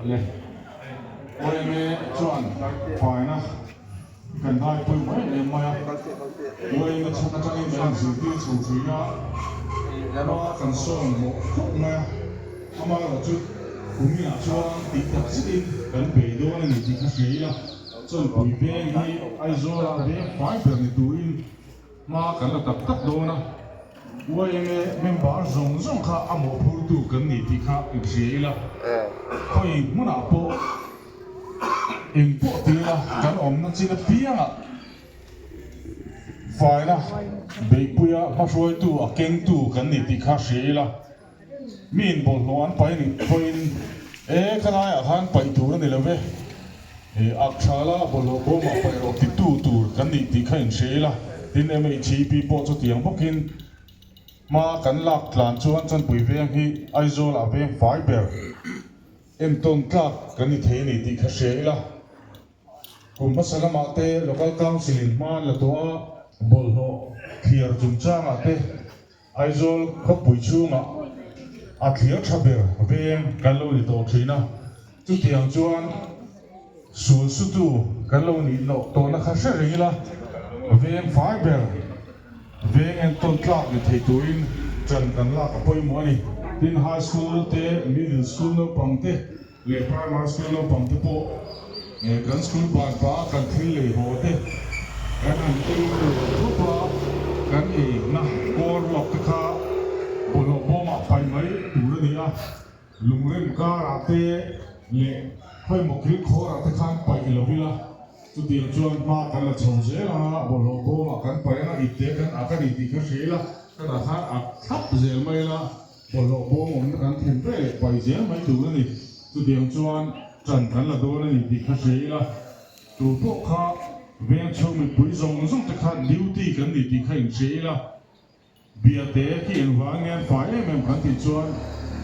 Le YMA chuan faina kan ngai pawimawh em em mai a, YMA chhan atangin kan inzirtir chho thin a, hma kan sawn mawh khawp mai a, amaherawhchu kuminah chuan tih tak zetin kan bei dawn a ni tih kha hria ila, Chawnpui veng hi Aizawla veng fai ber ni turin hma kan la tak tak dawn a, YMA member zawng zawng kha a mawhphurtu kan ni tih kha inhria ila, khawi hmunah pawh eng pawh ti ila kan awmna chin apiangah faina beihpuia hmahruaitu a kengtu kan ni tih kha hria ila, mi inbawlhhlawh an paih nih pawhin e khalaiah khan paih tur a ni lo ve, ak thala bawlhhlawh bawmah paih rawh titu tur kan nih tih kha inhria ila, tin MHEP pawh chutiang bawkin hma kan lak tlan chuan Chanpui veng hi Aizawlah veng fai ber entawn tlak kan ni thei a ni tih kha hria ila. Kum hmasa lamah te Local Council in hma an la tawh a, bawlhhlawh thliar chungchangah te Aizawl khawpui chhungah a thlir tha ber veng kan lo ni tawh thin a, chutiang chuan sul sutu kan lo nih loh tawhna kha hre reng ila, veng fai ber veng entawn tlak ni thei turin ṭan kan lak a pawimawh a ni. Tin, High School te, Middle School naupang te leh Primary School naupang te pawh kan school ban pah a kan thil lei haw te kan han ei rup a, kan eina kawl ruak te kha bawlhhlawh bawmah paih mai tur a ni a, lungrem karah te leh khawimaw kil khawrah te khan paih lo ila, chutiang chuan hma kan la chho zel ang a, bawlhhlawh bawmah kan paih ang a, ipte kan ak a ni tih kha hria ila, khatah khan ak thlap zel mai ila. Bawlhhlawh bawng awmna kan thlen ve leh pai zel mai tur a ni. Chutiang chuan ṭan kan la dawn a ni tih kha hria ila, tu pawh kha veng chhung mipui zawng zawng te kha duty kan ni tih kha inhria ila, Biate khi engvang nge an fai em em kan tih chuan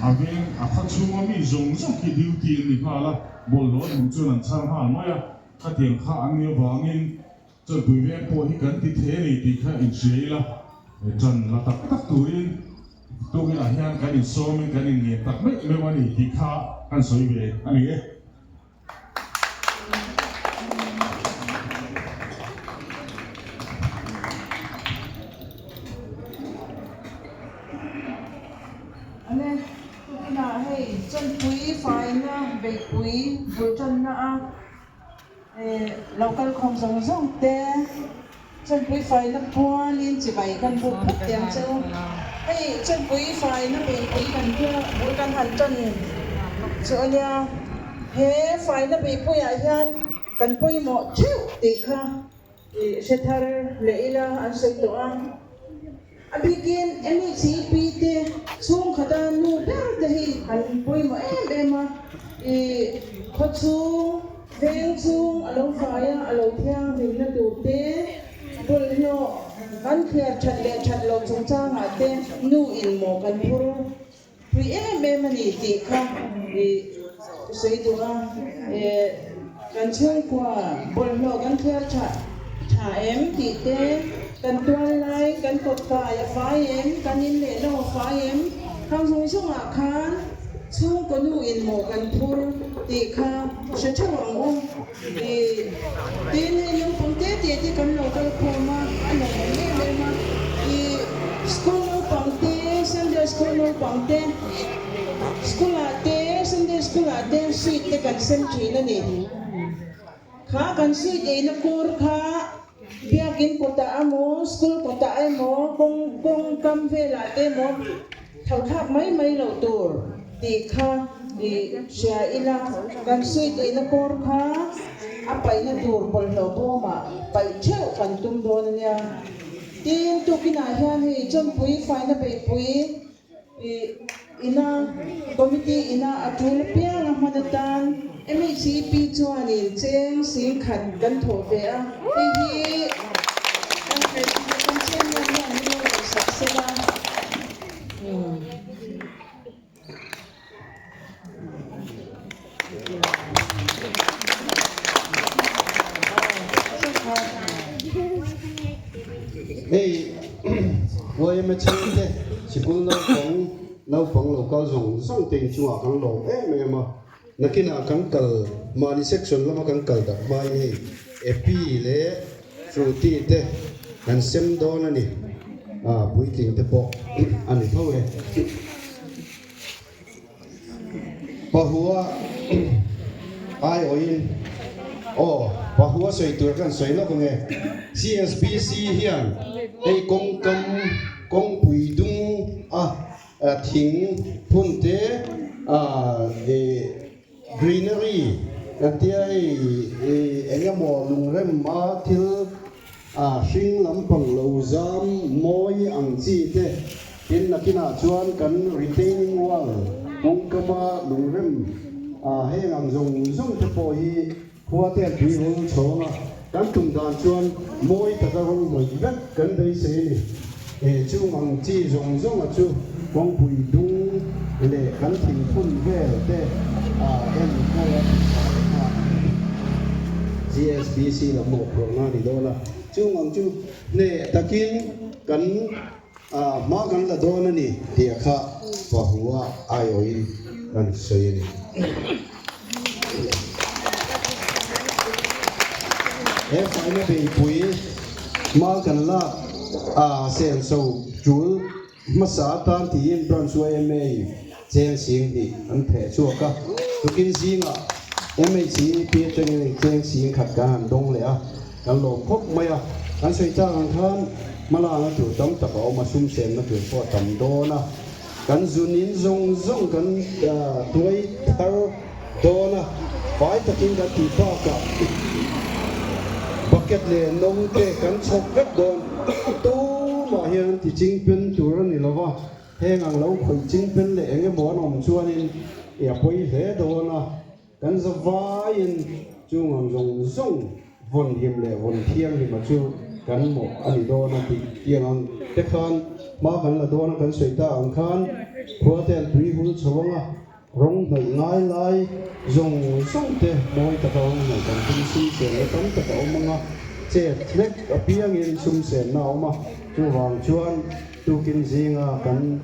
a veng a khaw chhunga mi zawng zawng khi duty an ni nghal a, bawlhhlawh an hmuh chuan an chhar nghal mai a, khatiang kha an nih avangin Chawnpui veng pawh hi kan ti thei a ni tih kha inhria ila, ṭan la tak tak turin tukinah hian kan insawmin kan inngen tak meuh meuh a ni tih kha kan sawi ve a ni e. Ane, tukinah hei Chawnpui faina beihpui bul ṭanna a. Lo kal khawm zawng zawng te Chawnpui faina pualin chibai kan buk phawt teh ang che u. Hei Chawnpui faina beihpui kan tia bul kan han tan chu a nia. He faina beihpuiah hian kan pawimawh theuh tih kha hre thar leh ila an sawi tawh a. A bikin MECP te chhungkhata nu ber te hi an pawimawh em em a, i khaw chhung, veng chhung a lo fai a, a lo thianghlimna tur te, bawlhhlawh kan thliar that leh that loh chungchangah te nu in maw kan phur Pui em em a ni tih kha i sawi duh a, kan chhungkua bawlhhlawh kan thliar tha tha em tih te, kan tual lai kan kawt kai a fai em, kan in leh lo a fai em, khang zawng zawngah khan chhungkaw nu in maw kan phur tih kha hre theuh ang u. I tin hei naupang te te te kan lo kal khawm a, a lawmawm em em a. I school naupang te, Sunday school naupang te, school ah te, Sunday school ah te sweet te kan sem thin a ni. Kha kan sweet eina kur kha biakin kawtah emaw, school kawtah emaw, kawng kawng kam velah te emaw tho thlak mai mai loh tur tih kha i hria ila, kan sweet eina kawr kha a paihna tur bawlhhlawh bawmah paih theuh kan tum dawn a nia. Tin, tukinah hian hei Chawnpui faina beihpui i ina committee ina a tul apiang a hman atan MHEP chuanin cheng singkhat kan thawh ve a, hei hi kan president kan chairman hian min lo ngaihsak sek a. Hei yma chhungte sikul naupang naupang lo kal zawng zawng te inchungah kan lawm em em a, nakinah kan kal mahni section lama kan kal dak hmain hei Epi leh Fruity te kan sem dawn a ni, puitling te pawh a ni tho e. Pahua aiawhin aw Pahua sawi tur kan sawi lawk ange. CSBC hian hei kawngkam kawngpui dung a thing phun te greenery kan tia hei eng emaw lungrem a thil A hring lampang lo zam mawi ang chi te tin nakinah chuan kan retaining wall kawngkama lungrem a heng ang zawng zawng te pawh hi khua te an tui hul chhawng a, kan tum dan chuan mawi taka rawng hnawih vek kan beisei a ni. E chung ang chi zawng zawng a chu kawngpui dung leh kan thingphun vel te a enkawl a tih phah leh nghal. GSBC lam mawhphurhna a ni dawn a, chung ang chu hneh takin kan hma kan la dawn a ni tih a kha pahua aiawhin kan sawi a ni. He faina beipui hma kan lak a senso tul hmasa atan tiin Branch yma in cheng sing hnih an theh chhuak a, tukin zingah MHEP atangin hei cheng sing khat kan han dawng leh a, kan lawm khawp mai a, kan sawi chak ang khan hmalakna tur tam tak a awm a, sum senna tur pawh a tam dawn a. Kan zunin zawng zawng kan tuai thar dawn a, fai takin kan tih bakah bucket leh no te kan chhawp vek dawn. Tumah hian ti chingpen tur a ni lo va, heng ang lo khawih chingpen leh eng emaw an awm chuanin i a pawi hle dawn a. Kan zavaiin chung ang zawng zawng vawn him leh vawn thianghlim a chu kan mawh a ni dawn a tih tiang ang te khan hma kan la dawn a kan sawi ta ang khan khua te an tui hul chho ang a, rawng hnawih ngai lai zawng zawng te mawi taka rawng hnawih kan tum sum senna tam tak a awm ang a, chet hlek apiangin sum senna a awm a, chuvang chuan. Tukin zinga kan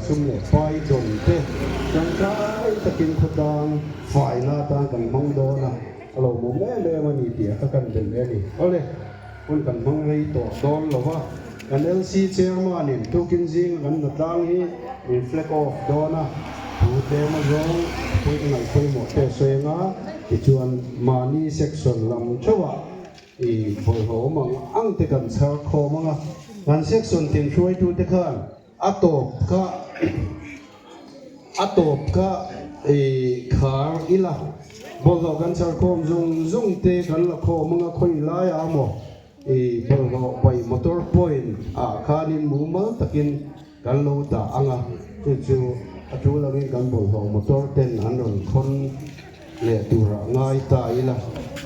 sum leh pai dawn te tangkai takin khawtlang faina atan kan hmang dawn a, a lo mawm em em a ni tih a kha kan belh leh a ni. Awle, hun kan hmang rei tawh dawn lo va, kan LC Chairman in tukin zinga kan hnatlang hi min flag off dawn a, thu tlem a zawng pawih ngaih pawimawh te a sawi anga, tichuan mahni section lam theuhah I bawlhhlawh awm ang ang te kan chhar khawm ang a, kan section tin hruaitute khan a tawp kha a tawp kha i khar ila, bawlhhlawh kan chhar khawm zung zung te kan la khawm ang a, khawi laiah maw i bawlhhlawh paih motor point ah khanin mumal takin kan lo dah ang a, chu chu a tul angin kan bawlhhlawh motor ten an rawn khawn leh turah ngai ta ila,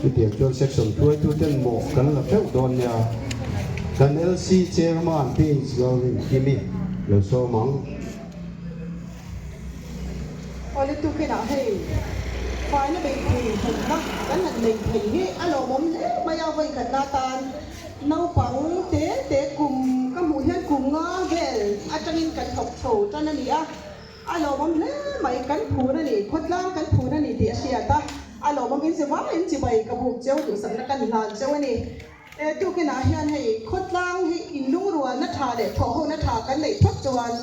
chutiang chuan section hruaitu ten mawh kan la feuh dawn nia. Kan LC Chairman PH Lalrinkimi lo sawm ang. Awle tukinah hei faina beihpui hmunna kan han nei thei hi a lawmawm hle mai a, vawikhatna atan naupang te te kum ka hmuh hian kum nga vel atangin kan thawk chho tan a ni a, a lawmawm hle mai kan phur a ni, khawtlang kan phur a ni tih a hriat a, a lawmawm in che vaiin chibai ka buk cheu duhsakna kan hlan cheu a ni. He tukinah hian hei khawtlang hi inlungrualna tha leh thawhhona tha kan neih phawt chuan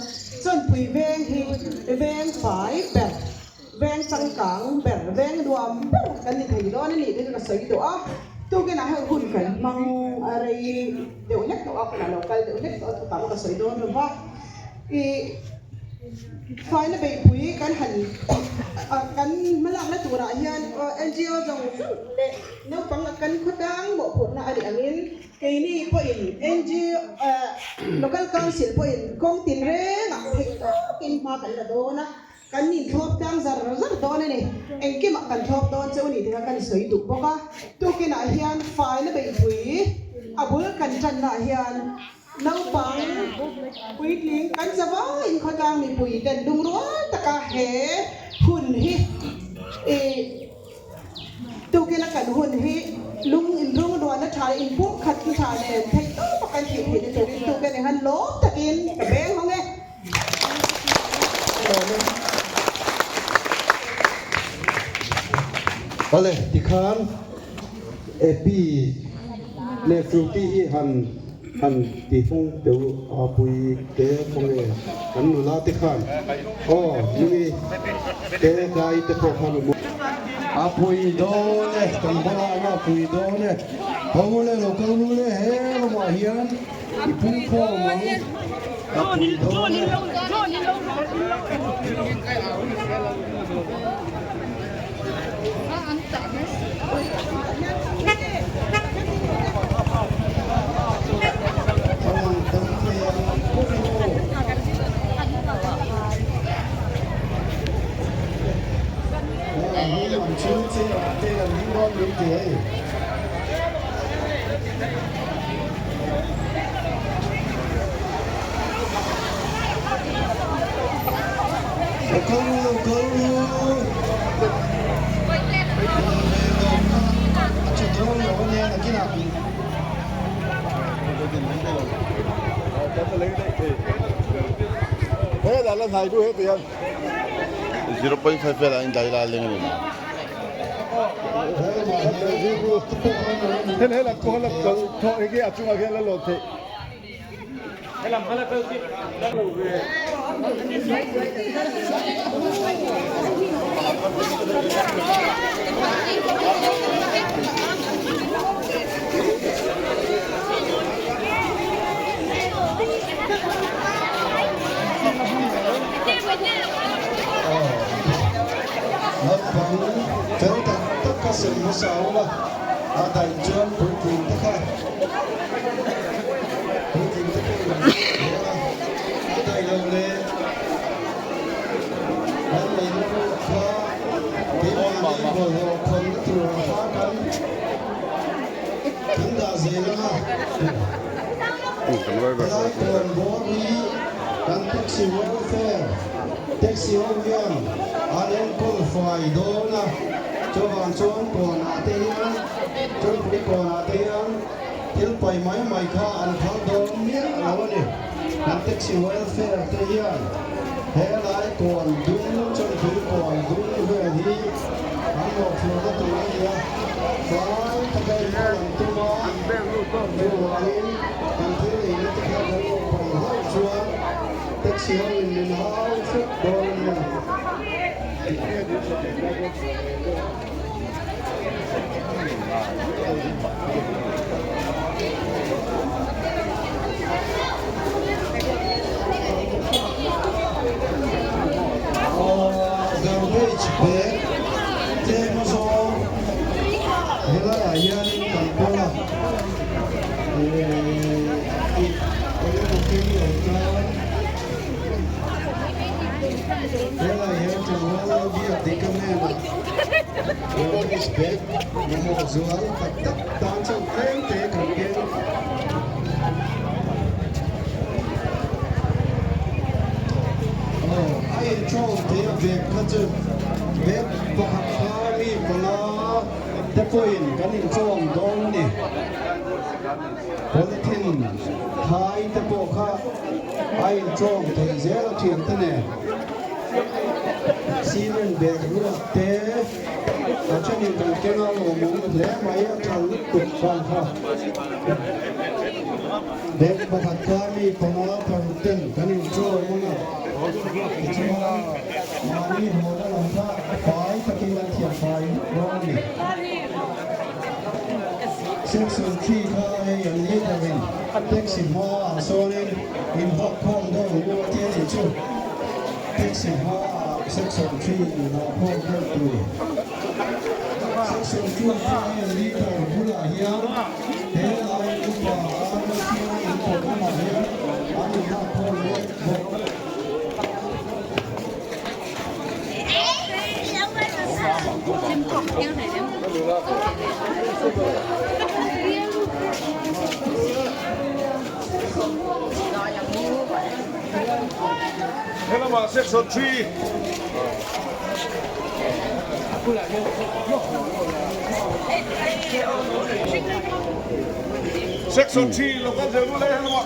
Chawnpui veng hi veng fai ber, veng changkang ber, veng nuam ber kan ni thei dawn a nih te chu ka sawi duh a. Tukinah hei hun kan hmang a rei deuh hlek tawh a, hun a lo kal deuh hlek tawh a, thu tam ka sawi dawn lo va. Ih faina beihpui kan han kan hmalakna turah hian NGO zawng zawng leh naupang kan khawtlang mawhphurhna a nih angin keini pawhin NGO Local Council pawhin kawng tinrengah theih tawkin hma kan la dawn a, kan inthlawp tlang zar zar dawn a ni. Engkimah kan thlawp dawn cheu ni tih kha kan sawi duh bawk a. Tukinah hian faina beihpui a bul kan tannaah hian Naupang puitling kan zavaiin khawtlang mipui ten lungrual taka he hun hi i tukin a kan hun hi lung inrungrualna tha leh inpumkhatna tha nen theih tawp a. kan tih theihna turin tukin i han lawm takin ka beng hawng e. Ka lawm e. Awle, tikhan Epi leh Fruity hi han han ti fung teu a pui te khaw nge kan nula te khan aw nungi te tlai te pawh khan um a pui dawn e kan bulah a pui dawn e ho le lo kal ru le he lamah hian i pung khawm ang a pui dawn e. 0.5 vel ah in dai la leng a ni mai. Naupang fel tak tak kha sem hmasa ula, a daih chuan puitling te kha Puitling te pawh in hmuh a, a daih lo le kan lei na pawh kha keimahni bawlhhlawh khawnna tur ang kha kan kan dah zel ang a. Helai kawn bawr hi kan taxi welfare taxi ho hian an enkawl fai dawn a, chuvang chuan kawnah te hian chawlhpui kawnah te hian Thil pai mai mai kha an phal dawn miah lo a ni. Kan taxi welfare te hian he lai kawn dung Chawnpui kawn dung vel hi an mawhphurhna tur a ni a, fai taka inkawl an tum a, chuvangin kan thil eina te kha kan lo pai hlauh chuan taxi ho in min hau hrep dawn a nia. Garbage bag tlem a zawng helaiah hianin kan kawl a, ih engemaw keng lo tan helaiah hian tlangval biak dik a hnenah Garbage bag mamawh zual tak tak tan chauh tlem te kan keng. Aw, a intrawm thei a bag kha chu bag pakhat kha mi panga te pawhin kan intrawm dawn a ni. Polythene thai te pawh kha a intrawm thei zel a thiante nen. Cement bag ruak te a thenin kan keng a lawmawm hle mai a tha lutuk khan kha. Bag pakhat kha mi panga paruk ten kan intrawm ang a, tichuan mahni hawna lam kha fai takin an thiam fai vek dawn a ni. Section 3 kha hei an leader in taxi hma ah sawnin inhawk khawm deuh ang u a ti a nih chu. Taxi hma ah section 3 inhawk khawm deuh tur. Section 2 kha hei an leader bulah hian he lai upa Armstrong inpawlna ah hian an inhawk khawm mek bawk. Helamah section 3. Section 3 lo kal zel ule helamah.